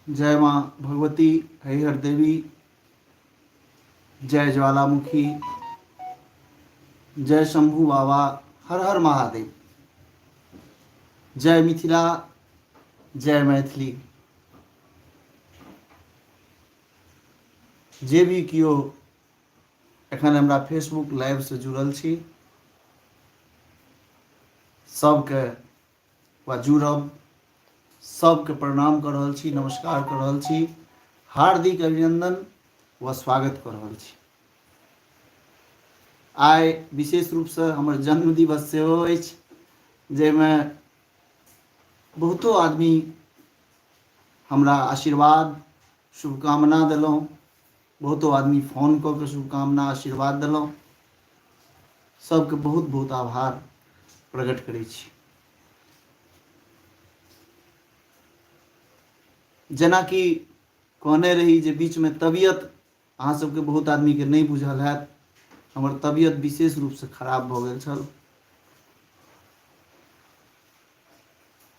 जय माँ भगवती हरिहर देवी, जय ज्वालामुखी, जय शंभू बाबा, हर हर महादेव, जय मिथिला, जय मैथिली। जे भी केओ एखन हमरा फेसबुक लाइवसँ जुड़ल छी सबके वा जुड़ब सबके प्रणाम कऽ रहल छी, नमस्कार कऽ रहल छी, हार्दिक अभिनन्दन व स्वागत कऽ रहल छी। आइ विशेष रूपसँ हमर जन्म दिवस सेहो अछि, जाहिमे बहुतो आदमी हमरा आशीर्वाद शुभकामना देलहुँ, बहुतो आदमी फोन कऽ के शुभकामना आशीर्वाद देलहुँ। सबके बहुत बहुत आभार प्रकट करै छी। जेनाकि कहने रही जे बीचमे तबियत अहाँ सबके बहुत आदमीके नहि बुझल हैत, हमर तबियत विशेष रूपसँ खराब भऽ गेल छल,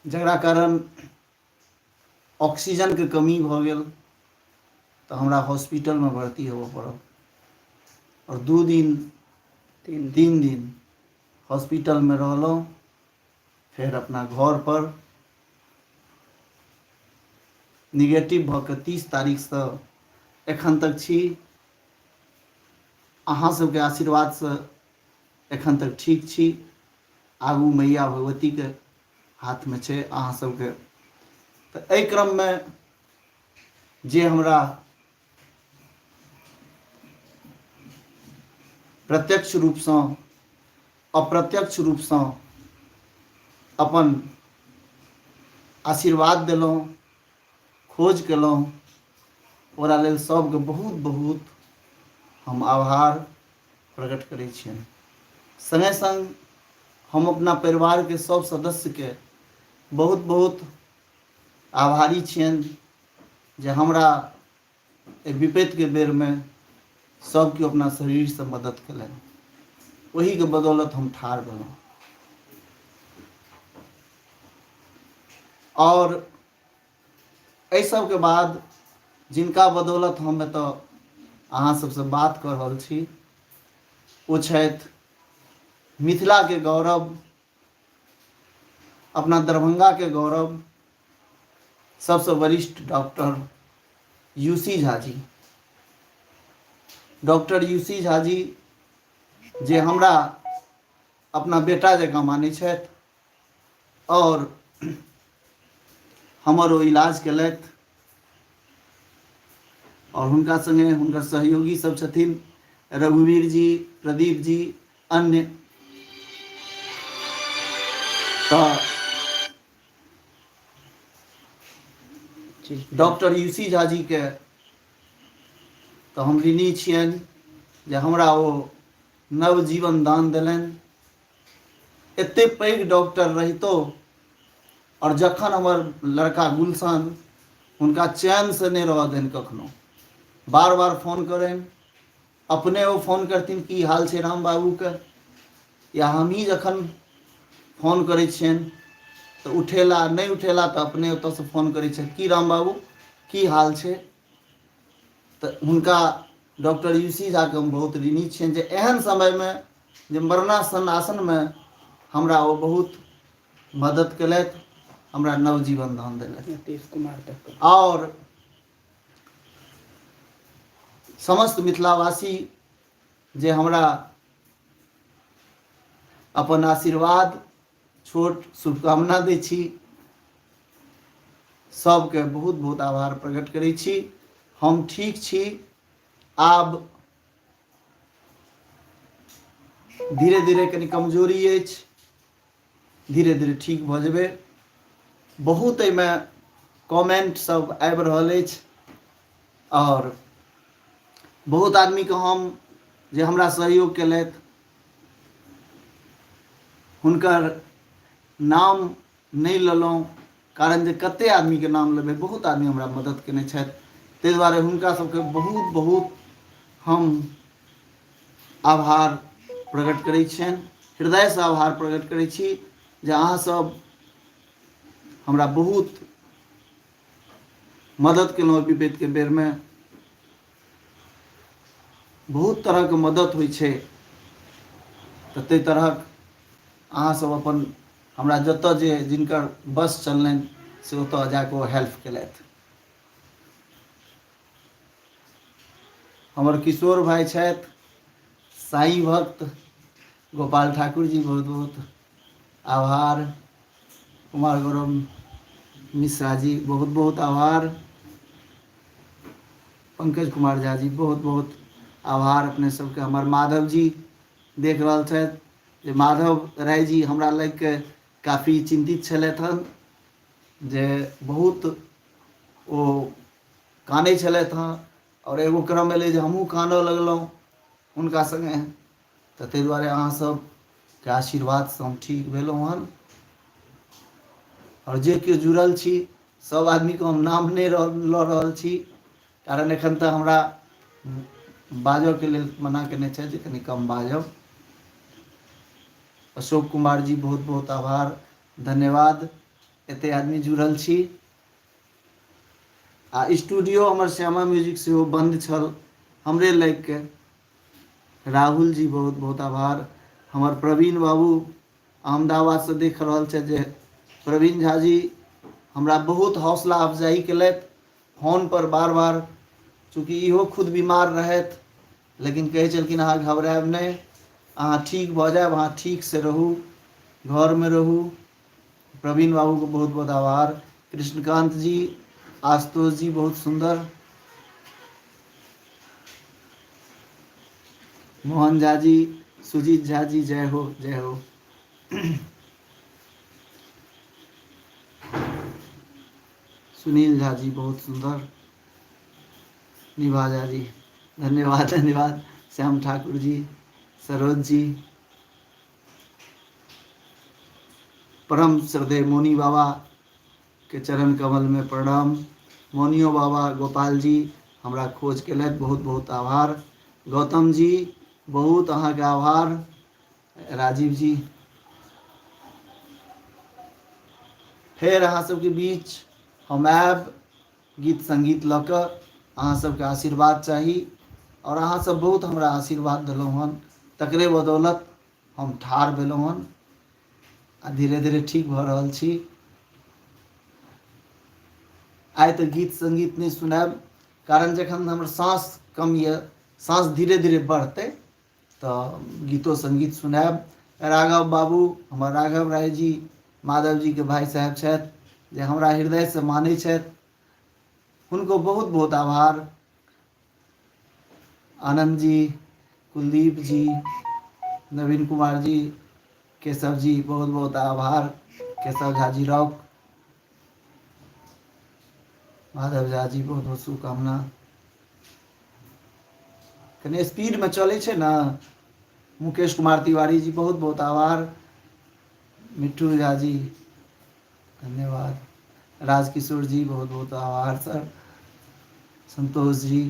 जकरा कारण ऑक्सीजनके कमी भऽ गेल, तऽ हमरा हॉस्पिटलमे भर्ती होबऽ पड़ल आओर 2 दिन 3 दिन हॉस्पिटलमे रहलहुँ। फेर अपना घरपर निगेटिव भऽ कऽ 30 तारीखसँ एखन तक छी। अहाँ सबके आशीर्वादसँ एखन तक ठीक छी। आगू मैया भगवतीके हाथमे छै अहाँ सबके। तऽ एहि क्रममे जे हमरा प्रत्यक्ष रूपसँ अप्रत्यक्ष रूपसँ अपन आशीर्वाद देलहुँ, खोज केलहुँ, ओकरा लेल सबके बहुत बहुत हम आभार प्रकट करै छियनि। सङ्गे सङ्ग हम अपना परिवारके सब सदस्यके बहुत बहुत आभारी छियनि जे हमरा एहि विपत्तिके बेरमे सब केओ अपना शरीरसँ मदद केलनि, ओहीके बदौलत हम ठाढ़ भेलहुँ। आओर एहि सबके बाद जिनका बदौलत हम एतऽ अहाँ सबसँ बात कऽ रहल छी ओ छथि मिथिलाके गौरव, अपना दरभंगाके गौरव, सबसँ वरिष्ठ doctor U C Jha ji. Doctor U C Jha ji जे हमरा अपना बेटा जकाँ मानै छथि आओर हमर ओ इलाज केलथि, आओर हुनका सङ्गे हुनकर सहयोगी सब छथिन रघुवीर जी, प्रदीप जी, अन्य। तऽ डॉक्टर यूसी झा जी के तऽ हम ऋणी छियनि जे हमरा ओ नव जीवन दान देलनि। एते पैघ डॉक्टर रहितो आओर जखन हमर लड़का गुलशन हुनका चैनसँ नहि रहऽ देनि, कखनो बार बार फोन करनि, अपने ओ फोन करथिन की हाल छै राम बाबूके, या हमही जखन फोन करै छियनि तऽ उठेला, नहि उठेला तऽ अपने ओतऽसँ फोन करै छथि की राम बाबू की हाल छै। तऽ हुनका डॉक्टर यूसी झाके हम बहुत ऋणी छियनि जे एहन समयमे जे मरणासन आसनमे हमरा ओ बहुत मदद केलथि, हमरा नव जीवन दान देलथि। नीतीश कुमार तक। आओर समस्त मिथिलावासी जे हमरा अपन आशीर्वाद छोट शुभकामना दै छी, सबके बहुत बहुत आभार प्रकट करै छी। हम ठीक छी, आब धीरे धीरे कनि कमजोरी अछि, धीरे धीरे ठीक भऽ जेबै। बहुत एहिमे कमेंट सब आबि रहल अछि आओर बहुत आदमीके हम जे हमरा सहयोग केलथि हुनकर नाम नहि लेलहुँ, कारण जे कते आदमीके नाम लेबै, बहुत आदमी हमरा मदद केने छथि, ताहि दुआरे हुनका सबके बहुत बहुत हम आभार प्रकट करै छियनि, हृदयसँ आभार प्रकट करै छी जे अहाँ सब हमरा बहुत मदद केलहुँ विपतिके बेरमे। बहुत तरहके मदद होइ छै, तऽ ताहि तरहक अहाँसभ अपन हमरा जतऽ जे जिनकर बस चललनि से ओतऽ जाकऽ ओ हेल्प केलथि। हमर किशोर भाइ छथि साईं भक्त गोपाल ठाकुर जी, बहुत बहुत आभार। कुमार गौरव मिश्रा जी, बहुत बहुत आभार। पंकज कुमार झा जी, बहुत बहुत आभार अपने सबके। हमर माधव जी देख रहल छथि जे माधव राय जी हमरा लागि कऽ काफी चिन्तित छलथि हन, जे बहुत ओ कानै छलथि हँ, आओर एगो क्रम एलै जे हमहूँ कानऽ लगलहुँ हुनका सङ्गे। तऽ ताहि दुआरे अहाँ सबके आशीर्वादसँ हम ठीक भेलहुँ हन। आओर जे केओ जुड़ल छी सब आदमीके हम नाम नहि लऽ रहल छी, कारण एखन तऽ हमरा बाजऽके लेल मना केने छथि जे कनि कम बाजब। अशोक कुमार जी, बहुत बहुत आभार, धन्यवाद। एते आदमी जुड़ल छी। आ स्टूडियो हमर श्यामा म्यूजिक सेहो बन्द छल हमरे लागि के। राहुल जी, बहुत बहुत आभार। हमर प्रवीण बाबू अहमदाबादसँ देख रहल छथि जे प्रवीण झा जी हमरा बहुत हौसला अफजाई केलथि फोन पर बार बार, चूँकि इहो खुद बीमार रहथि, लेकिन कहै छलखिन अहाँ घबरायब नहि, अहाँ ठीक भऽ जायब, अहाँ ठीकसँ रहू, घरमे रहू। प्रवीण बाबूके बहुत बहुत आभार। कृष्णकांत जी, आशुतोष जी, बहुत सुन्दर। मोहन झा जी, सुजीत झा जी, जय हो, जय हो। सुनील झा जी, बहुत सुन्दर। निभा झा जी, धन्यवाद, धन्यवाद। श्याम ठाकुर जी, सरोज जी, परम श्रद्धेय मौनी बाबा के चरण कमल में प्रणाम। मौनियो बाबा गोपाल जी हमरा खोज केलथि, बहुत बहुत आभार। गौतम जी, बहुत अहाँके आभार। राजीव जी, फेर अहाँ सबके बीच हम आयब गीत संगीत लऽ कऽ। अहाँ सबके आशीर्वाद चाही, आओर अहाँ सब बहुत हमरा आशीर्वाद देलहुँ हन, तकरे बदौलत हम ठाढ़ भेलहुँ हन आ धीरे धीरे ठीक भऽ रहल छी। आइ तऽ गीत संगीत नहि सुनायब, कारण जखन हमर साँस कम यऽ, साँस धीरे धीरे बढ़तै तऽ गीतो संगीत सुनायब। राघव बाबू, हमर राघव राय जी, माधव जीके भाय साहेब छथि, जे हमरा हृदयसँ मानै छथि, हुनको बहुत बहुत आभार। आनन्द जी, कुलदीप जी, नवीन कुमार जी, केशव जी, बहुत बहुत आभार। केशव झा जी रॉक, माधव झा जी, बहुत बहुत शुभकामना। कनि स्पीडमे चलै छै ने। मुकेश कुमार तिवारी जी, बहुत बहुत आभार। मिट्ठू झा जी, धन्यवाद। राजकिशोर जी, बहुत बहुत आभार सर। संतोष जी,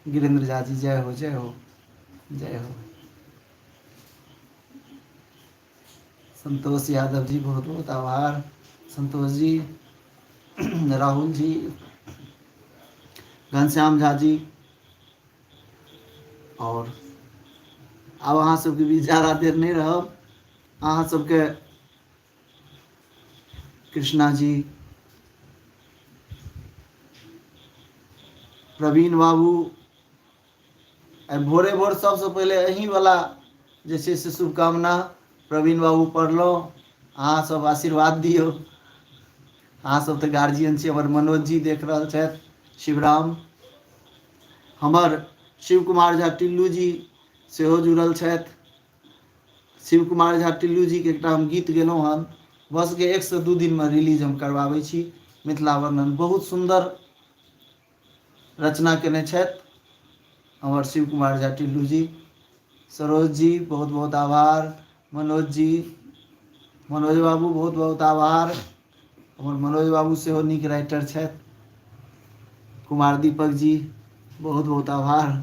गिरेंद्र झा जी, जय हो, जय हो, जय हो। संतोष यादव जी, बहुत बहुत आभार। संतोष जी, राहुल जी, घनश्याम झा जी। और आब अहाँ सबके बीच ज्यादा देर नहि रहब। अहाँ सबके कृष्णा जी, प्रवीण बाबू, आइ भोरे भोर सबसँ पहिले अहीं वाला जे छै से शुभकामना प्रवीण बाबू पढ़लहुँ। अहाँ सब आशीर्वाद दियौ, अहाँ सब तऽ गार्जियन छी। हमर मनोज जी देख रहल छथि, शिवराम, हमर शिव कुमार झा टिल्लू जी सेहो जुड़ल छथि। शिव कुमार झा टिल्लू जीके एकटा हम गीत गेलहुँ हन, भऽ सकैए 1 से 2 दिनमे रिलीज हम करबाबै छी। मिथिला वर्णन बहुत सुन्दर रचना केने छथि हमर शिव कुमार झा टिल्लू जी। सरोज जी, बहुत बहुत आभार। मनोज जी, मनोज बाबू, बहुत बहुत आभार। हमर मनोज बाबू सेहो नीक राइटर छथि। कुमार दीपक जी, बहुत बहुत आभार।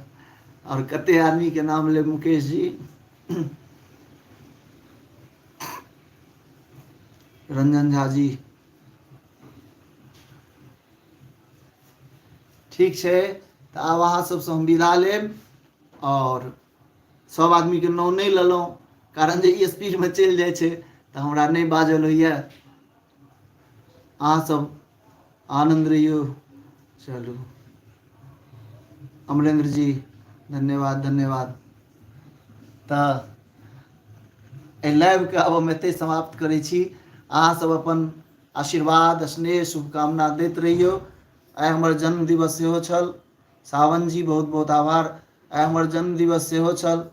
आओर कते आदमीके नाम लेब। मुकेश जी, रंजन झा जी, ठीक छै, तऽ आब अहाँ सबसँ हम विदा लेब। आओर सब आदमीके नाम नहि लेलहुँ, कारण जे ई स्पीडमे चलि जाइ छै तऽ हमरा नहि बाजल होइए। अहाँ सब आनन्द रहियौ। चलू अमरेंद्र जी धन्यवाद धन्यवाद। तऽ एहि लाइवके आब हम एतहि समाप्त करै छी। अहाँ सब अपन आशीर्वाद स्नेह शुभकामना दैत रहियौ। आइ हमर जन्म दिवस सेहो छल। सावन जी बहुत बहुत आभार। आइ हमर जन्म दिवस सेहो छल।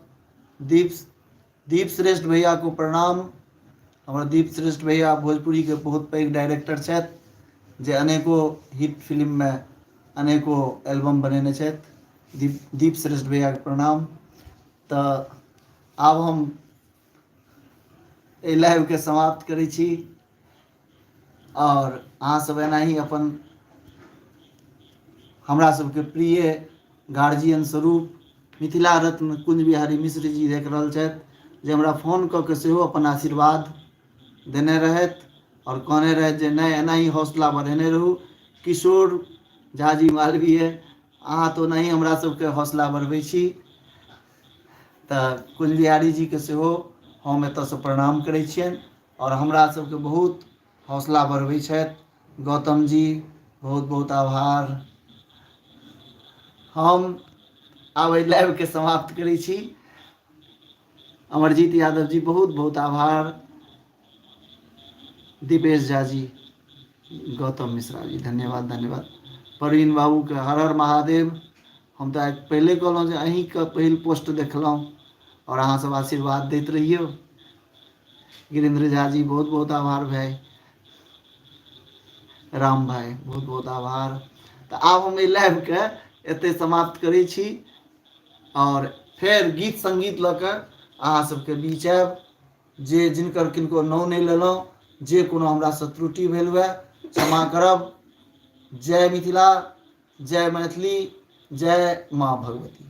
दीप दीप श्रेष्ठ भैया को प्रणाम। हमर दीप श्रेष्ठ भैया भोजपुरी के बहुत पैघ डायरेक्टर छथि, जे अनेको हिट फिल्म में अनेको एल्बम बनेने छथि। दीप दीप श्रेष्ठ भैया के प्रणाम। तऽ आब हम एहि लाइवके समाप्त करै छी आओर अहाँ सब एनाही अपन हमरा सबके प्रिय गार्जियन स्वरूप मिथिला रत्न कुंज बिहारी मिश्र जी देख रहल छथि, जे हमरा फोन कऽ के सेहो अपन आशीर्वाद देने रहथि आओर कहने रहथि जे नहि एनाही हौसला बढ़ेने रहू। किशोर झा जी मालवीय, अहाँ तऽ ओनाही हमरा सबके हौसला बढ़बै छी। तऽ कुंज बिहारी जीके सेहो हम एतऽसँ प्रणाम करै छियनि आओर हमरा सबके बहुत हौसला बढ़बै छथि। गौतम जी बहुत बहुत आभार। हम आब एहि लाइवके समाप्त करै छी। अमरजीत यादव जी बहुत बहुत आभार। दीपेश झा जी, गौतम मिश्रा जी धन्यवाद धन्यवाद। प्रवीण बाबूके हर हर महादेव। हम तऽ आइ पहिले कहलहुँ जे अहीँके पहिल पोस्ट देखलहुँ आओर अहाँ सब आशीर्वाद दैत रहियौ। गिरेंद्र झा जी बहुत बहुत आभार भाई। राम भाई बहुत बहुत आभार। तऽ आब हम एहि लाइवके एतहि समाप्त करै छी आओर फेर गीत सङ्गीत लऽ कऽ अहाँ सबके बीच आयब। जे जिनकर किनको नाम नहि लेलहुँ, जे कोनो हमरासँ त्रुटि भेल हुए क्षमा करब। जय मिथिला, जय मैथिली, जय माँ भगवती।